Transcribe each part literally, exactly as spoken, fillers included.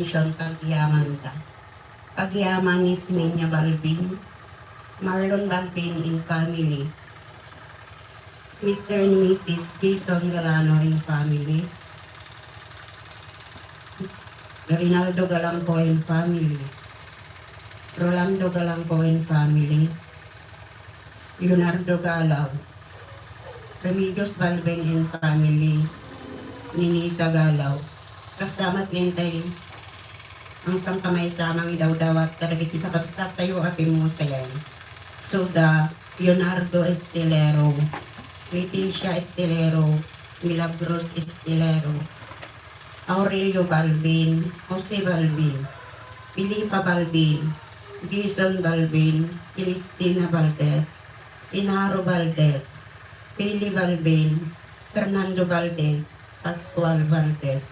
Benediction pagyamanta. Pagyaman ni Ismeña Balbin, Marlon Balbin and family, Mister and Missus Jason Galano and family, Rinaldo Galangco and family, Rolando Galangco and family, Leonardo Galao, Remedios Balbin and family, Ninita Galao. Kasta met nga intay ang sangkamaysa a mangidawdawat kadagiti kakabsattayo a pimmutayan. Suda, Leonardo Estelero, Leticia Estelero, Milagros Estelero, Aurelio Balbin, Jose Balbin, Filipa Balbin, Jason Balbin, Celestina Valdez, Inaro Valdez, Pili Balbin, Fernando Valdez, Pascual Valdez,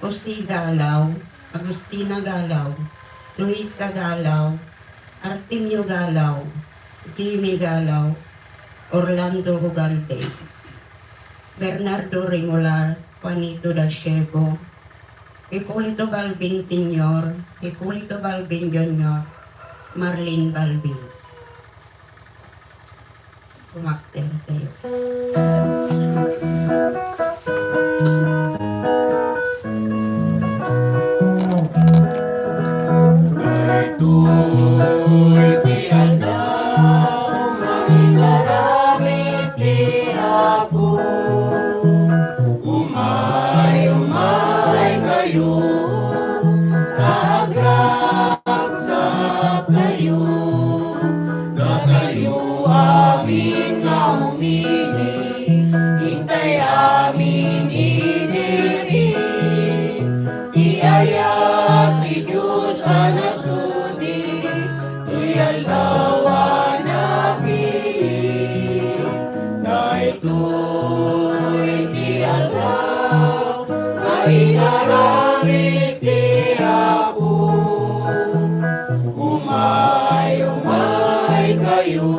Jose Galao, Agustina Galao, Luisa Galao, Artemio Galao, Jimmy Galao, Orlando Ugalde, Bernardo Remolar, Juanito Dasiego, Hipolito Balbin Senior, Hipolito Balbin Junior, Marlene Balbin. Umakter tayo. Daytoy ti aldaw nga inaramid ti Apo. Umay, umay kayo, agrasatayo. Datayo amin nga umili, intay amin idiri. Ti ayat ti Dios a nasudi, ti aldaw a napili. Daytoy ti aldaw nga inaramid ti Apo. Umay, umay kayo,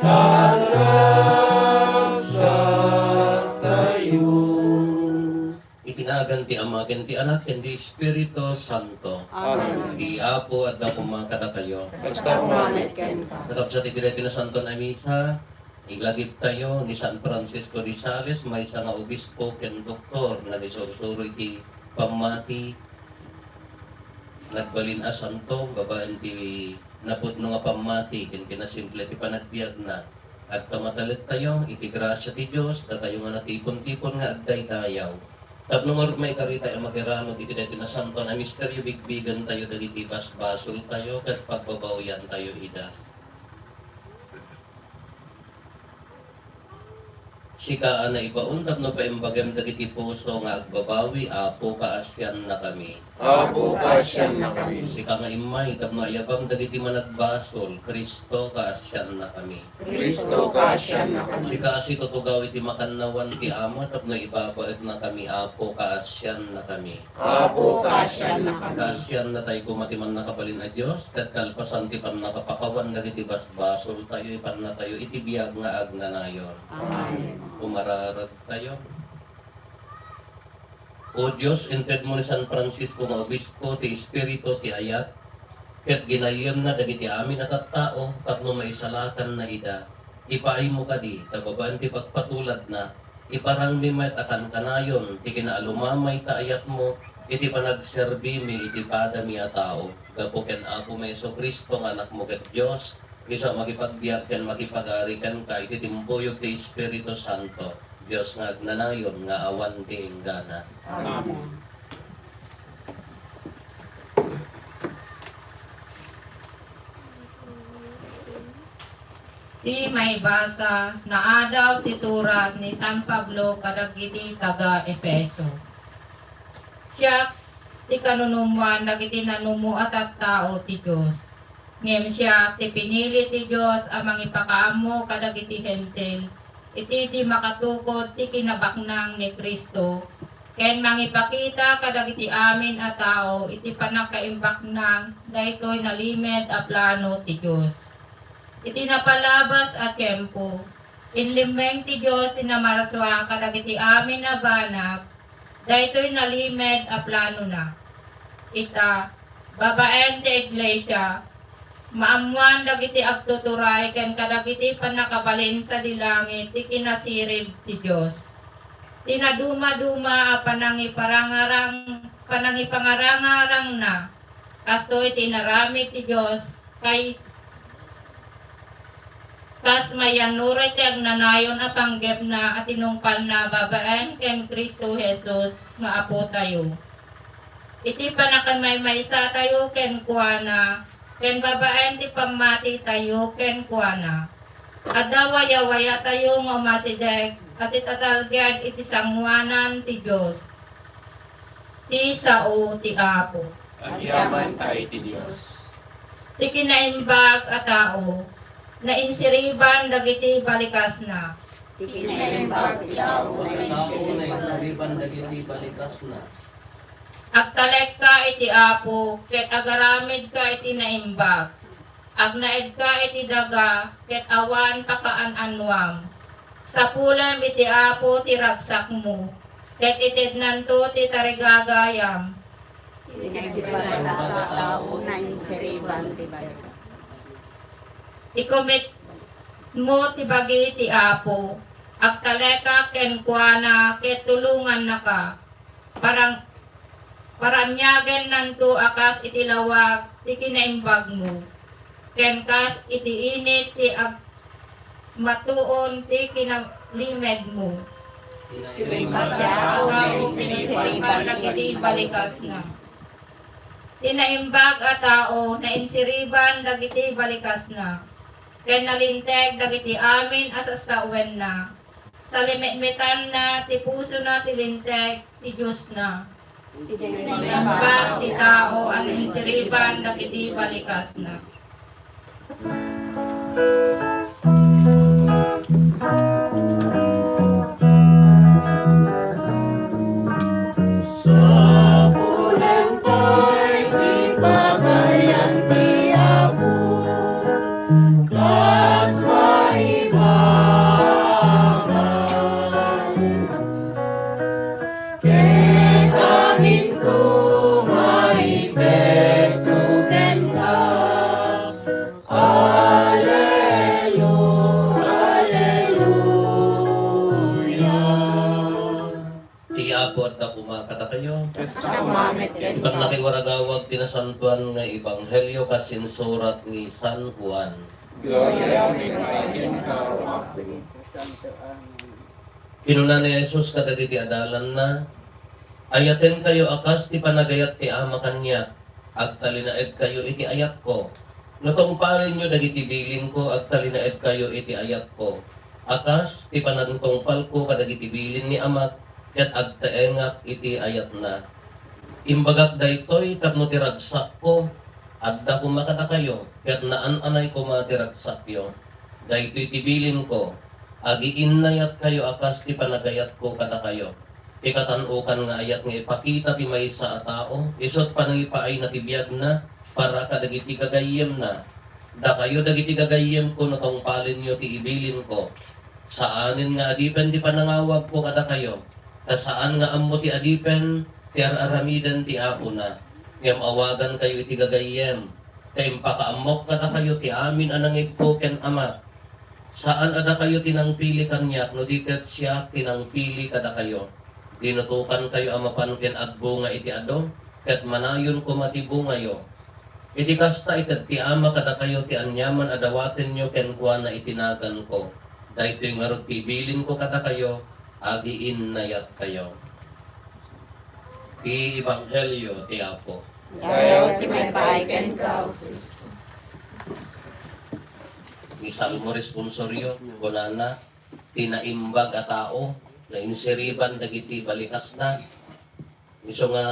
agrasatayo. Iti nagan ti Ama, ken ti Anak, ken ti Espiritu Santo. Amen. Ti Apo adda koma kadakayo. Kasta koma met kenka. Kakabsat, iti daytoy Nasantoan a Misa, ilagiptayo ni San Francisco de Sales, maysa nga obispo ken doktor, nagisursuro iti pammati, nagbalin a santo, babaen ti napudno nga pammati, ken kinasimple ti panagbiagna. Agkamatalettayo iti grasia ti Dios, datayo nga natipon-tipon nga agdaydayaw. Tapno ngarud maikaritayo a makiramut iti daytoy Nasantoan a Misterio, bigbigentayo dagiti basbasoltayo ket pagbabawiantayo ida. Sika a naibaon tapno paimbagem dagiti puso nga agbabawi, Apo, kaasiannakami. Apo, kaasiannakami. Sika nga immay tapno ayabam dagiti managbasol, Cristo, kaasiannakami. Cristo, kaasiannakami. Sika a situtugaw iti makannawan ti Ama tapno ibabaetnakami, Apo, kaasiannakami. Apo, kaasiannakami. Kaasiannatayo koma ti Mannakabalin a Dios, ket kalpasan ti pannakapakawan dagiti basbasoltayo, ipannatayo iti biag nga agnanayon. Amen. Umararagtayo. O Dios, intedmo ni San Francisco nga Obispo ti espiritu ti ayat, ket ginayyemna dagiti amin a tattao tapno maisalakanna ida. Ipaaymo kadi ta babaen ti pagpatuladna, iparangmi met a kankanayon ti kinaalumamay ta ayatmo iti panagserbimi iti padami a tao. Gapu ken Apomi Jesu-Cristo nga Anakmo ket Dios, isu a makipagbiag ken makipagari kenka iti timpuyog ti Espiritu Santo, Dios nga agnanayon nga awan ti inggana. Amen. Ti maibasa, naadaw ti surat ni San Pablo kadagiti taga-Efeso. Siak ti kanunumoan dagiti nanumo a tattao ti Dios. Ngem siak ti pinili ti Dios a mangipakaammo kadagiti Hentil iti di makatukod ti kinabaknang ni Cristo, ken mangipakita kadagiti amin a tao iti pannakaimbaknang daytoy nalimed a plano ti Dios. Iti napalabas a tiempo, inlimmeng ti Dios ti namarsua kadagiti amin a banag Daytoy nalimed a planona. Ita, babaen ti iglesia, maammoan dagiti agtuturay ken kadagiti pannakabalin sadi langit ti kinasirib ti Dios. Ti nadumaduma a panangiparangarang-, panangipangarangarangna, kastoy ti inaramid ti Dios kay kas mayannuray ti agnanayon a panggepna a tinungpalna babaen ken Cristo Jesus nga Apotayo. Iti pannakamaymaysatayo kenkuana, ken babaen ti pammatitayo kenkuana, adda wayawayatayo nga umasideg a ti tatalged iti sangoanan ti Dios. Ti sao ti Apo. Agyamankay ti Dios. Ti kinaimbag a tao, nainsiriban dagiti balikasna. Ti kinaimbag ti tao, nainsiriban dagiti balikasna. Agtalekka iti Apo, ket agaramidka iti naimbag. Agnaedka iti daga, ket awan pakaanannuam. Sapulem iti Apo ti ragsakmo, ket itednanto ti tarigagayam. Ti kinaimbag a tao, nainsiriban ti balikas. Ikumitmo ti bagi ti Apo, agtalekak kenkuana, ket tulongannaka. Parang-, paraniagennanto a kas iti lawag ti kinaimbagmo, ken kas iti init ti ag-, matuon ti kinalimedmo. Ti naimbag a tao, nainsiriban dagiti balikasna. Ti naimbag a tao, nainsiriban dagiti balikasna, ken nalinteg dagiti amin a sassawenna. Salimitmitanna ti pusona ti linteg ti Diosna. Naimbag ti tao a nainsiriban dagiti balikasna. Sapulem pay ti pagarian ti Apo, kas maibagan. Ket aminto maipekto kenka. Alleluia, alleluia. Ti Apo adda koma kadakayo. Kasta koma met kenka. Pannakawaragawag ti nasantoan nga ebanghelio kas insurat ni San Juan. Gloria kenka, O Apo. Kinuna ni Jesus kadagiti adalanna, "Ayatenkayo a kas ti panagayat ti Ama kaniak, agtalinaedkayo iti ayatko. No tungpalenyo dagiti bilinko, agtalinaedkayo iti ayatko. A kas ti panangtungpalko kadagiti bilin ni Amak, ket agtaengak iti ayatna. Imbagak daytoy tapno ti ragsakko adda koma kadakayo, ket naan-anay koma ti ragsakyo. Daytoy ti bilinko, agiinnayatkayo a kas ti panagayatko kadakayo. Ti katan-okan nga ayat nga ipakita ti maysa a tao, isut' panangipaayna ti biagna para kadagiti gagayyemna. Dakayo dagiti gagayyemko no tungpalenyo ti ibilinko. Saanen nga adipen ti panangawagko kadakayo, ta saan nga ammo ti adipen ti ar-aramiden ti apona. Ngem awagankayo iti gagayyem, ta impakaammok kadakayo ti amin a nangegko ken Amak. Saan a dakayo ti nangpili kaniak, no di ket siak ti nangpili kadakayo. Dinutokankayo a mapan ken agbunga iti adu, ket manayon koma ti bungayo. Iti kasta, ited ti Ama kadakayo ti aniaman a dawatenyo kenkuana iti naganko. Daytoy ngarud ti ibilinko kadakayo, agiinnayatkayo." Ti Ebanghelio ti Apo. Dayaw ti maipaay kenka, O Cristo. Ni Salmo responsorio, kunana, "Ti naimbag a tao, nainsiriban dagiti balikasna." Isu nga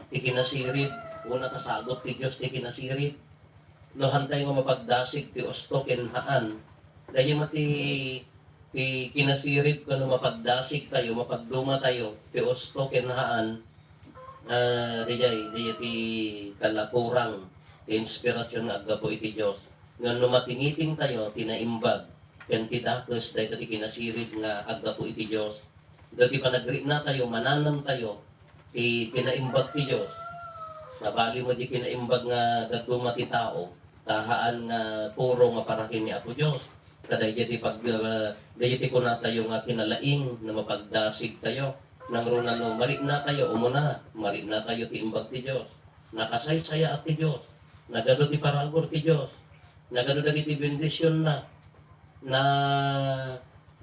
ti kinasirib, una, kasagut ti Dios ti kinasirib. No haantay nga mapagdasig ti usto ken haan, daydi met ti, ti kinasirib, no mapagdasigtayo, mapagdumatayo ti usto ken haan, ah, daydiay, daydiay ti kalakurang ti inspirasyon nga aggapu iti Dios. Ngem no matingitingtayo ti naimbag ken ti dakes, dayta ti kinasirib nga aggapu iti Dios. Dagiti panagriknatayo, mananamtayo, ti kinaimbag ti Dios. Sabali met diay kinaimbag nga dadduma ti tao, ta haan nga puro nga para ken ni Apo Dios. Ta daydiay ti pag-, ah, daydiay ti kunatayo nga kinalaing no mapagdasigtayo. Nangruna no mariknatayo, umuna, mariknatayo ti imbag ti Dios. Nakasaysayaat ti Dios. Nagadu ti parabur ti Dios. Nagadu dagiti bendisionna. Na,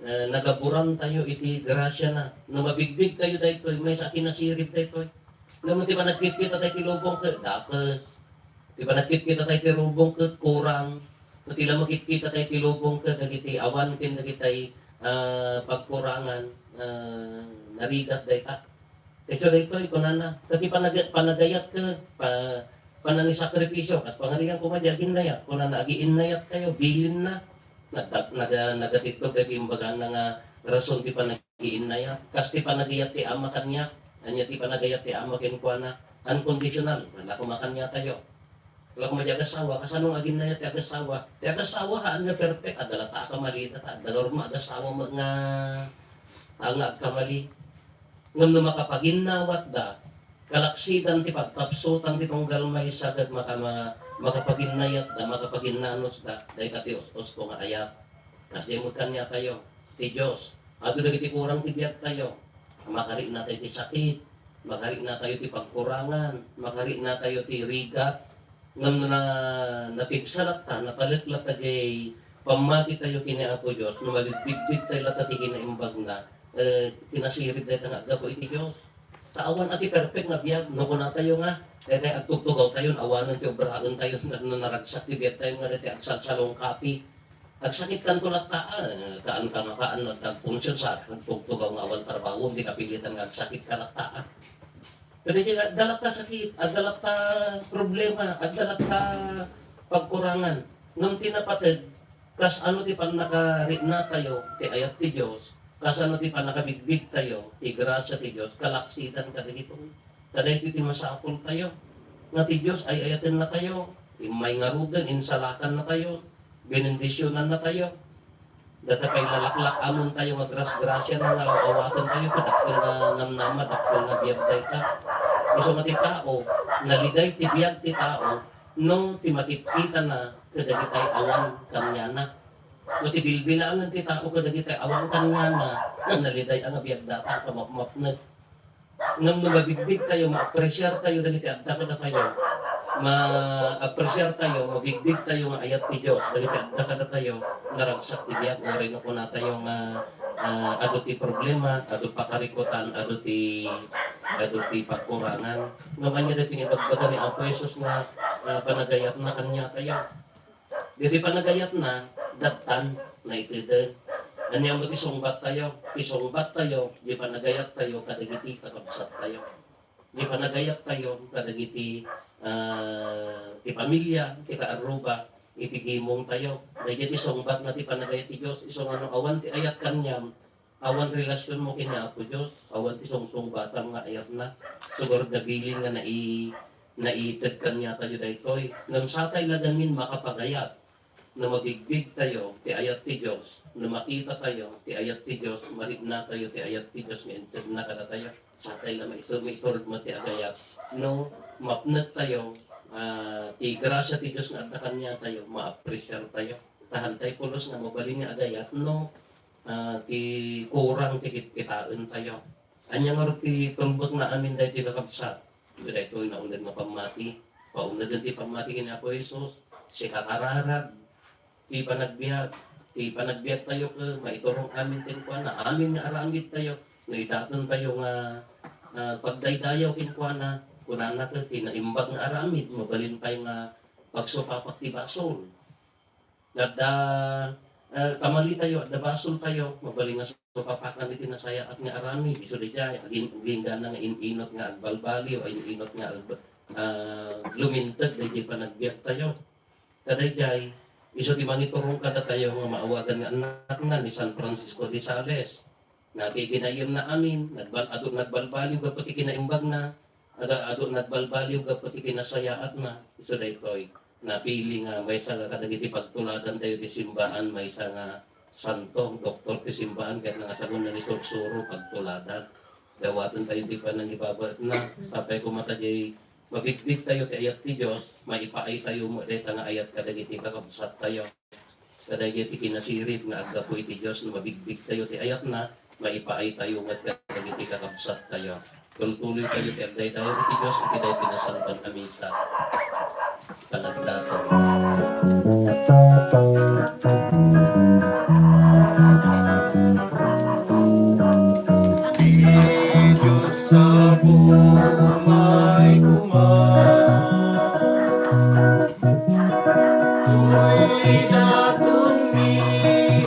eh, nagaburantayo iti grasiana. No mabigbigtayo daytoy, maysa a kinasirib daytoy. Ngem ti panagkitkitatayo ti lubong ket dakes. Ti panagkitkitatayo ti lubong ket kurang. No ti la makitkitatayo ti lubong ket dagiti awan ken dagitay, ah, pagkurangan, ah, narigat dayta. Isu daytoy, kunana, ta ti panag-, panagayat ket pa-, panangisakripisio, kas pangarigan koma di aginnayat, kunana, agiinnayatkayo, bilinna. Nagda-, naga-, nagatidto dagiti imbagana nga rason ti panag-, agiinnayat. Kas ti panagayat ti ama kaniak, ania ti panagayat ti ama kenkuana, unconditional, wala koma kaniatayo. Wala koma di agasawa, kasano nga aginnayat ti agasawa? Ti agasawa, haan nga perfect, adda latta a kamalida, ta adda garuma agasawa nga, nga agkamali. Ngem no makapaginnawatda, kalaksidan ti pagkapsutan ti tunggal maysa ket maka-, ma-, makapaginnayatda, makapaginnanosda, dayta ti us-usko nga ayat. Kasdiay met kaniatayo, ti Dios, adu dagiti kurang ti biagtayo. Makariknatayo ti sakit, makariknatayo ti pagkurangan, makariknatayo ti rigat. Ngem no na, napigsa latta, natalek latta diay pammatitayo ken ni Apo Dios, no mabigbigtayo latta ti kinaimbagna, eh, kinasirib dayta nga aggapu iti Dios. Ta awan a ti perfect nga biag, no kunatayo nga, daytay agtugtugawtayon, awanen ti obraentayon, no naragsak ti biagtayo nga daytay agsalsalungkapi. Agsakitkanto latta, ah, kaanka nga kaan no adda agpunsion sa agtugtugaw nga awan trabaho, di kapilitan nga agsakitka latta, ah. Kadagiti adda latta sakit, adda latta problema, adda latta pagkurangan. Ngem ti napateg, kas ano ti pannakaariknatayo ti ayat ti Dios, kas ano ti pannakabigbigtayo ti grasia ti Dios, kalaksidan kadagitoy. Ta daytoy ti masapultayo, nga ti Dios ay-ayatennatayo. Immay ngaruden, insalakannatayo, binendisionannatayo. Dayta pay lalaklak-amontayo nga grasgrasia nga aw-awatentayo, kadakkel nga namnama, dakkel nga biag dayta. Isu nga ti tao, naliday ti biag ti tao, no ti makitkitana kadagitay awan kaniana. No ti bilbilangen ti tao kadagitay awan kaniana, naliday a nga biag data, kamapmapnek. Ngem no mabigbigtayo, maapresiartayo dagiti adda kadatayo. Maapresiartayo, mabigbigtayo nga ayat ti Dios dagiti adda kadatayo. Naragsak ti biag, uray no kunatayo nga, ah, adu ti problema, adu pakarikutan, adu ti, adu ti pagkurangan. Ngem ania daytoy nga ibagbaga ni Apo Jesus nga, ah, panagayatna kaniatayo? Dagiti panagayatna, dattan, naiteden. Ania met ti sungbattayo? Ti sungbattayo, ti panagayattayo kadagiti kakabsattayo. Ti panagayattayo kadagiti, ah, ti pamilia, ti kaarruba, iti gimongtayo. Daydiay ti sungbatna ti panagayat ti Dios. Isu nga no awan ti ayat kaniam, awan relasionmo ken ni Apo Dios, awan ti sungsungbatam nga ayatna. Siguro nabilin nga nai-, naited kaniatayo daytoy. Ngem satay la ngamin makapagayat no mabigbigtayo ti ayat ti Dios, no makitatayo ti ayat ti Dios, mariknatayo ti ayat ti Dios nga intedna kadatayo. Satay la maitu-, maiturod met ti agayat no mapnektayo, ah, ti grasia ti Dios nga adda kaniatayo, maapresiartayo. Ta haantay pulos nga mabalin nga agayat no ah, ti kurang ti kitkitaentayo. Ania ngarud ti tulbekna amin daytoy, kakabsat? Iti daytoy nauneg nga pammati. Paunegen ti pammati ken ni Apo Jesus. Sika kararag ti panagbiag. Ti panagbiagtayo ket maiturong amin kenkuana. Amin nga aramidtayo. No idatentayo nga, ah, pagdaydayaw kenkuana, kunana ket ti naimbag nga aramid, mabalin pay nga pagsupapak ti basol. Adda, eh, kamalitayo, adda basoltayo, mabalin nga supapakan iti nasayaat nga aramid. Isu daydiay, agin-, agingga nga in-inut nga agbalbaliw, in-inut nga ag-, ah, luminteg daydiay panagbiagtayo. Kadaydiay, isu ti mangiturong kadatayo nga maawagan nga annakna ni San Francisco de Sales. Napiginayyemna amin, nagbal-, adu nagbalbaliw gapu ti kinaimbagna, aga-, adu nagbalbaliw gapu ti kinasayaatna. Isu daytoy, napili nga maysa nga kadagiti pagtuladantayo ti simbaan, maysa nga santo, doktor ti simbaan, ket nga sagunna ni sursuro, pagtuladan. Dawatentayo ti panangibabaetna, sapay koma ta diay mabigbigtayo ti ayat ti Dios, maipaaytayo met dayta nga ayat kadagiti kakabsattayo. Kadagiti kinasirib nga aggapu iti Dios no mabigbigtayo ti ayatna, maipaaytayo met kadagiti kakabsattayo. Tultuloytayo ti agdaydayaw iti Dios iti daytoy nasantoan a misa. Panagdaton. Dios sa bumay koma. Toy datonmi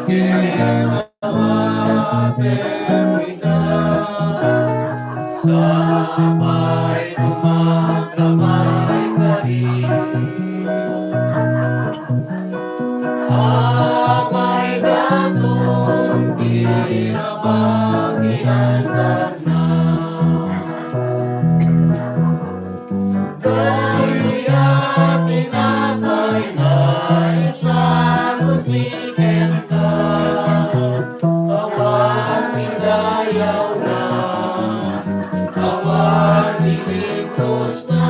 ket awatem ida. Sapay koma ta maikari. Amay daton ti rabagi aldarna. Daytoy a tinapay nga isangodmi kenka, awan ti dayawna, awan ti ligtosna.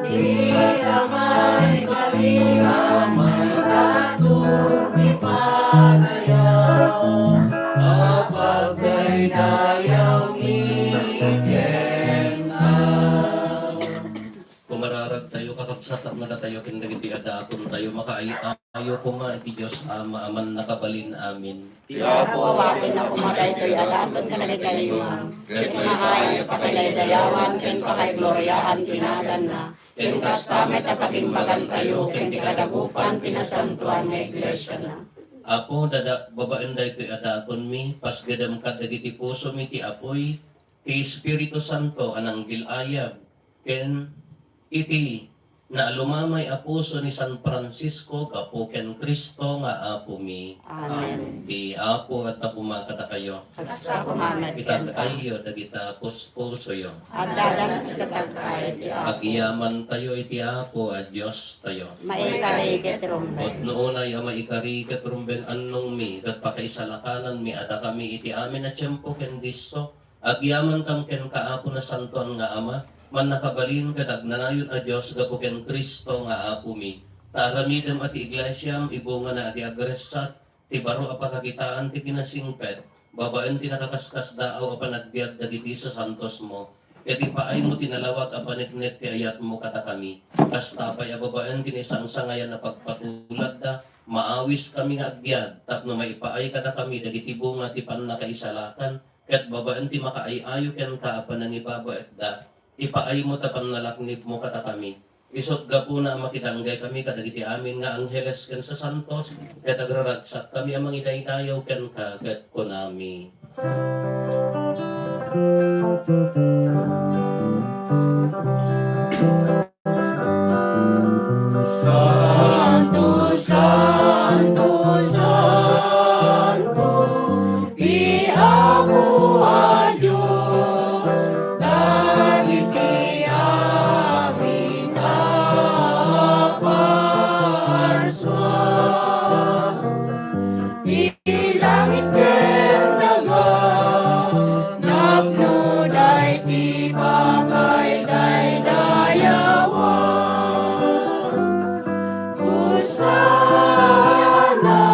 Dita maikari, amay daton ti panayaw a pagdaydayawmi kenka. Kumararagtayo, kakabsat, tapno datayo ken dagiti adatontayo makaay-ayo koma iti Dios Ama a mannakabalin amin. Ti Apo, awatenna koma daytoy a daton kadagiti ayngam, ket makaay pakidaydayawan ken pakaigloriaan ti naganna, ken kasta met a pagimbagantayo ken ti kadagupan ti nasantoan nga iglesiana. Apo, dada-, babaen daytoy a datonmi, pasgedem kadagiti pusomi ti apuy, ti Espiritu Santo a nanggil-ayab, ken iti naalumamay a puso ni San Francisco gapu ken Cristo nga Apomi. Amen. Ti Apo adda koma kadakayo. Kasta koma met kenka. Itag-ayyo dagita puspusoyo. Adda met ita itag-ay ti Apo. Agyamantayo iti Apo a Diostayo. Maikari ket rumben. Pudno unay a maikari ket rumben, annongmi ket pakaisalakananmi a dakami iti amin a tiempo ken disso, agyamantam kenka, Apo Nasantoan nga Ama, mannakabalin ket agnanayon a Dios gapu ken Cristo nga Apomi. Ta aramidem a ti iglesiam ibungana a di agressat, ti baro a pakakitaan ti kinasingpet, babaen ti nakaskasdaaw a panagbiag dagiti sasantosmo, ket ipaaymo ti nalawag a paneknek ti ayatmo kadakami. Kasta pay a babaen ti naisangsangayan a pagpatuladda, maawiskami nga agbiag tapno maipaay kadakami dagiti bunga ti pannakaisalakan, ket babaen ti makaay-ayo kenka a panangibabaetda, ipaaymo ta pannalaknibmo kadakami. Isut' gapuna a makidanggay kami kadagiti amin nga angheles ken sasantos, ket agraragsak kami a mangidaydayaw kenka, ket kunami, Santo, santo, santo, ti Apo a Dios, dagiti amin a parsua. Ti langit ken daga, napnoda iti pakaidaydayawan. Hosanna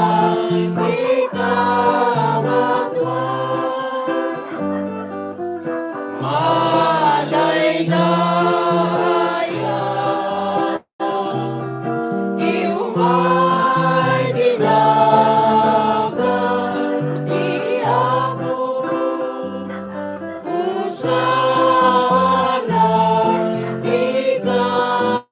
iti kabangoan. Madaydaya. Ti umay ti daga ti Apo, Hosanna ti kabangoan.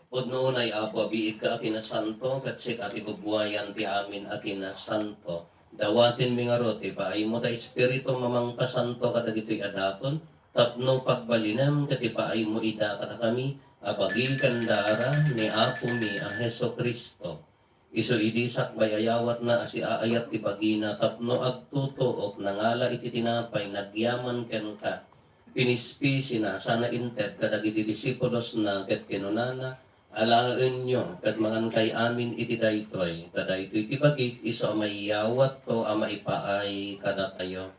Pudno unay, Apo, a biigka a kinasanto, ket sika ti bubuayan ti amin a kinasanto. Dawatenmi ngarud ti ipaaymo ta Espiritu a mangpasanto kadagitoy a daton, tapno pagbalinem ket ipaaymo ida kadakami a bagi ken dara ni Apomi a Jesu-Cristo. Isu idi sakbay a yawatna a siaayat ti bagina tapno agtutuok, nangala iti tinapay, nagyaman kenka, pinispisina, sana inted kadagiti disipulosna, ket kinunana, Alaenyo ket mangankay amin iti daytoy, ta daytoy ti bagik isu a mayawatto a maipaay kadatayo.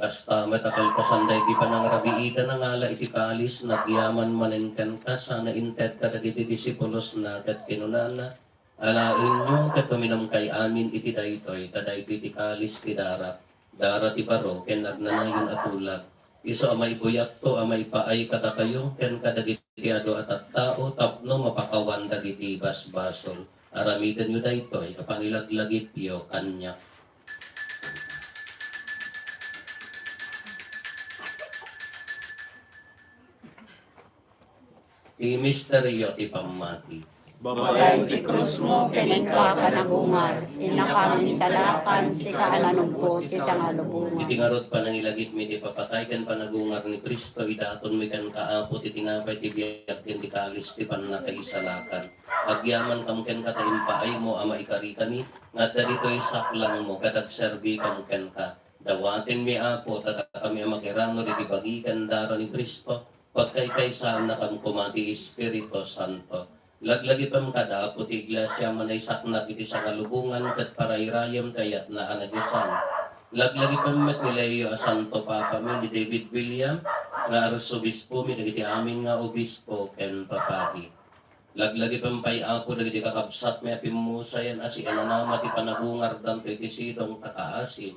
Kasta met a kalpasan daydi panangrabiitan, nangala iti kalis, nagyaman manen kenka, sana inted kadagiti disipulosna, ket kinunana, Alaenyo ket uminumkay amin iti daytoy, ta daytoy ti kalis ti darak, dara ti baro ken agnanayon a tulag. Isu a maibuyatto a maipaay kadakayo ken kadagiti adu a tattao tapno mapakawan dagiti basbasol. Aramidenyo daytoy a pangilaglagipyo kaniak. Ti misterio ti pammati. Babaen ti krusmo ken inka a panagungar, innaka a mangisalakan, sika a nanugbo ti sangalubongan. Iti ngarud, panangilagipmi ti papatay ken panagungar ni Cristo, idatonmi kenka, Apo, ti tinapay ti biag ken ti kalis ti pannakaisalakan. Agyamankam kenka ta impaaymo a maikarikami nga adda ditoy saklangmo ket agserbikam kenka. Dawatenmi, Apo, ta dakami a makiranod iti bagi ken dara ni Cristo, pagkaykaysaannakam koma ti Espiritu Santo. Laglagipem kada Apo ti Iglesia a manaysaknap iti sangalubongan ket parairayem ti ayatna a nadiosan. Laglagipem met ni Leo a Santo Papami, ni David William nga Arsobispomi, dagiti amin nga obispo ken papadi. Laglagipem pay, Apo, dagiti kakabsatmi a pimmusayan a sikananama ti panagungardanto iti sidong ta kaasim.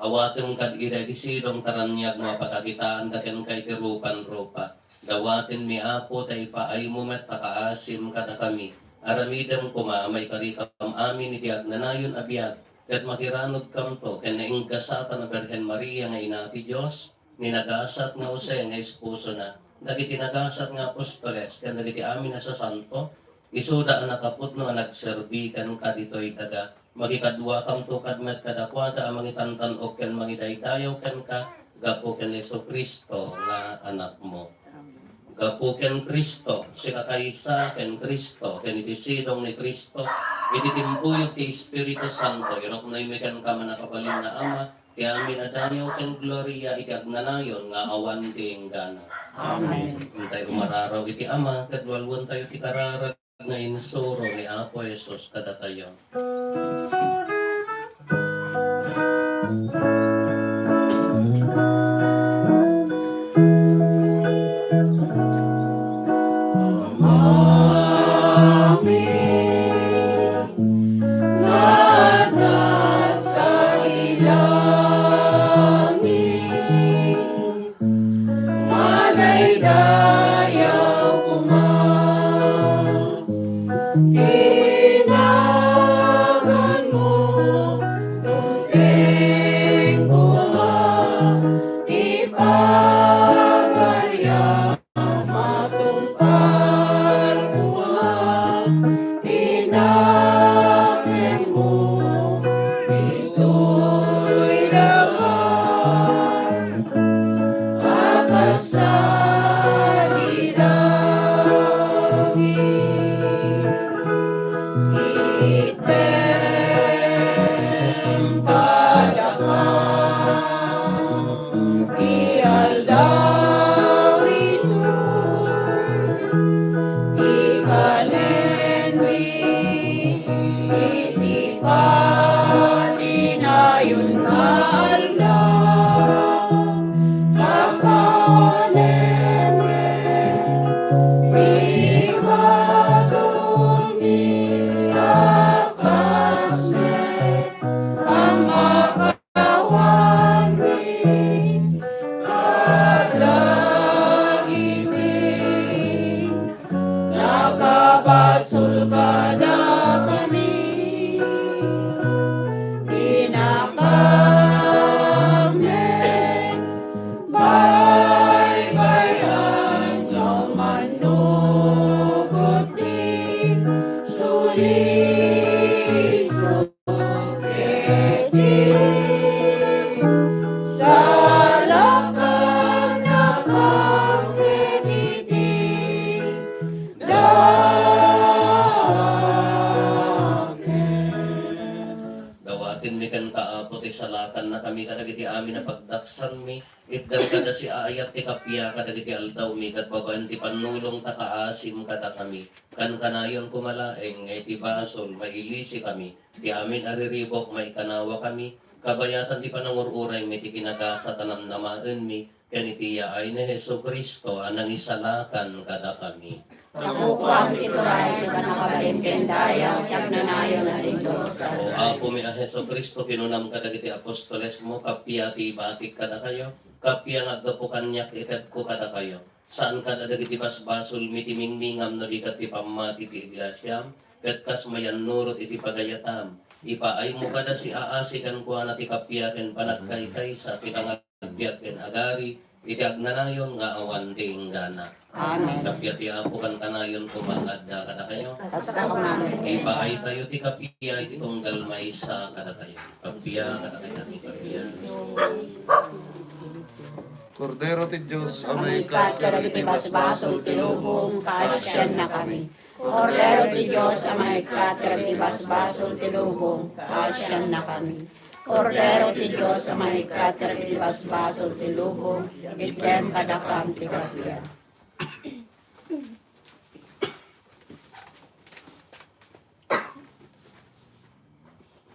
Awatem kad ida iti sidong ta raniagmo a pakakitaanda kenka iti rupanrupa. Dawatenmi, Apo, ta ipaaymo met ta kaasim kadakami. Aramidem koma a maikarikam amin iti agnanayon a biag, ket makiranodkamto ken nainggasatan a Birhen Maria nga Ina ti Dios, ni nagasat nga Jose nga esposona, dagiti nagasat nga apostoles, ken dagiti amin a sasanto, isuda a nakapudno a nagserbi kenka ditoy daga. Makikaduakamto kad met kadakuada a mangitantan-ok ken mangidaydayaw kenka gapu ken Jesu-Cristo nga Anakmo. Gapu ken Cristo, sika kaysa ken Cristo, ken iti sidong ni Cristo, iti timpuyog ti Espiritu Santo, iruknoymi kenka, mannakabalin nga Ama, ti amin a dayaw ken gloria iti agnanayon nga awan ti inggana. Amen. Intay umararaw iti Ama, ket walwentayo ti kararag nga insuro ni Apo Jesus kadatayo. Amin. Nga adda sadi langit, madaydayaw koma ti naganmo, dumteng koma ti pagariam. Matungpal koma ti nakemmo, ditoy daga a kas sadi langit. Itdem kadakam ti aldaw itoy, ikanenmi iti patinayon nga aldaw. Pakawanem ti basolmi a kas met pammakawanmi kadagiti nakabasol kadakami. Pinakamen, baybay-an nga umannukot ti sulismo. Iti salakannakam ken iti dakes. Dawatenmi kenka, Apo, Isalakannakami kadagiti amin a pagdaksanmi, itdem kada siaayat ti kappia kadagiti aldawmi, ket babaen ti pannulong ta kaasim kadakami. Kankanayon koma laeng nga iti basol, mailisikami. Ti amin a riribuk, maikanawakami. Kabayatan ti panangur-uraymi ti kinagasat a namnamaenmi, ken iti yaay ni Jesu-Cristo a nangisalakan kadakami. Nakukuam ti turay ti pannakabalin ken dayaw ti agnanayon a Dios. O Apomi a Jesu-Cristo, kinunam kadagiti apostolesmo, kappia ti ibatik kadakayo, kappia nga aggapu kaniak ti itedko kadakayo. Saan kadagiti basbasolmi ti mingningam no di ket ti pammati ti iglesiam, ket kas mayannurot iti pagayatam. Ipaaymo kada siaasi kenkuana ti kappia ken panagkaykaysa, sika nga agbiag ken agari iti agnanayon nga awan ti inggana. Amen. Kappia ti Apo kankanayon koma nga adda kadakayo. Kasta koma. Ipaaytayo ti kappia iti tunggal maysa kadakayo. Kappia kadakayo. Kappia. Kordero ti Dios a maikkat kadagiti basbasol ti lubong, kaasiannakami. Kordero ti Dios a maikkat kadagiti basbasol ti lubong, kaasiannakami. Kordero ti Dios a maikkat kadagiti basbasol ti lubong, itdem kadakam ti kappia.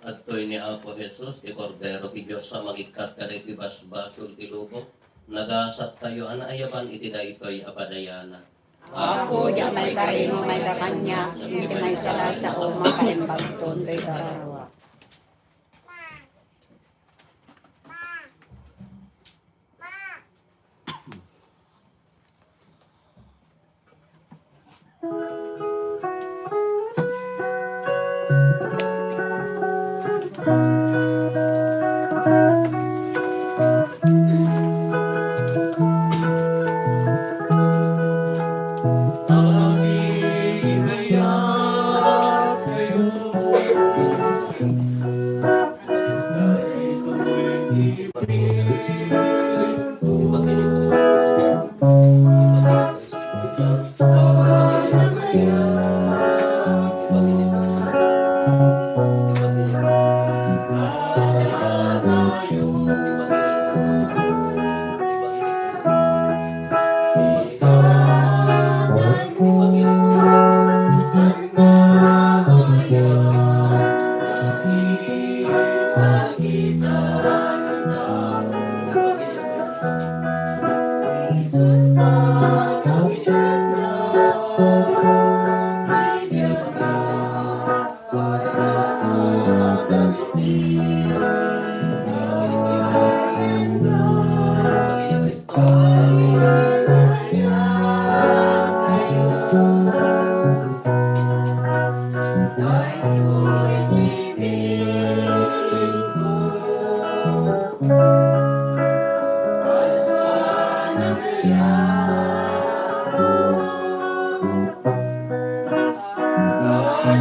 Adtoy ni Apo Jesus, ti Kordero ti Dios a mangikkat kadagiti basbasol ti lubong. Nagasattayo a naayaban iti daytoy a padayanan. Apo, diak maikarim a maikkan kaniak iti maysa la a sao a makaimbagton toy kararua.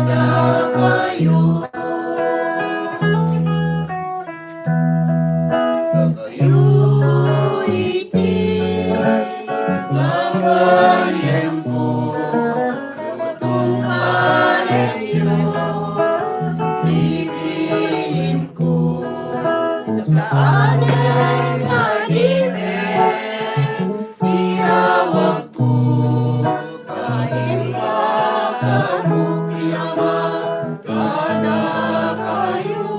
Datayo iti gagayyemko, tungpalyo ti bilinko, saanen nga adipen ti awagko. Imbagak ti Ama kadakayo,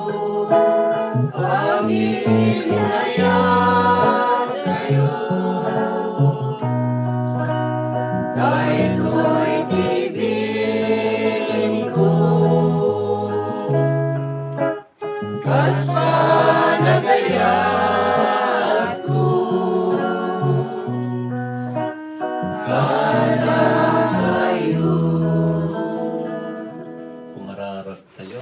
amin a kayatyo. Daytoy ti bilinko. Kas panagayatko kadakayo. Kumararag tayo.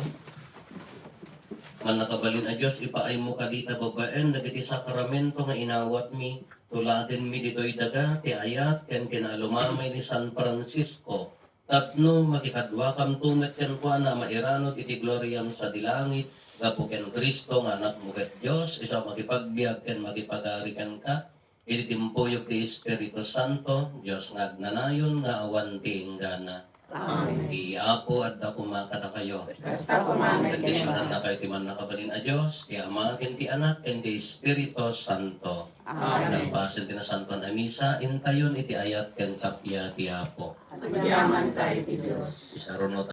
Mannakabalin a Dios, ipaaymo kadi ta babaen dagiti sakramento nga inawatmi, tuladenmi ditoy daga ti ayat ken kinaalumamay ni San Francisco. Tapno makikaduakamto met kenkuana a mairanud iti gloriam sadi langit, gapu ken Cristo nga Anakmo ket Dios, isu a makipagbiag ken makipagari kenka, iti timpuyog ti Espiritu Santo, Dios nga agnanayon nga awan ti inggana. Amen. Ti Apo adda koma kadakayo. Kasta koma met kenka. Bendisyonannakayo ti Mannakabalin a Dios, ti Ama, ken ti Anak, ken ti Espiritu Santo. Amen. Nagpasen ti Nasantoan a Misa, intayon iti ayat ken kappia ti Apo. Agyamantayo iti Dios. Isaruno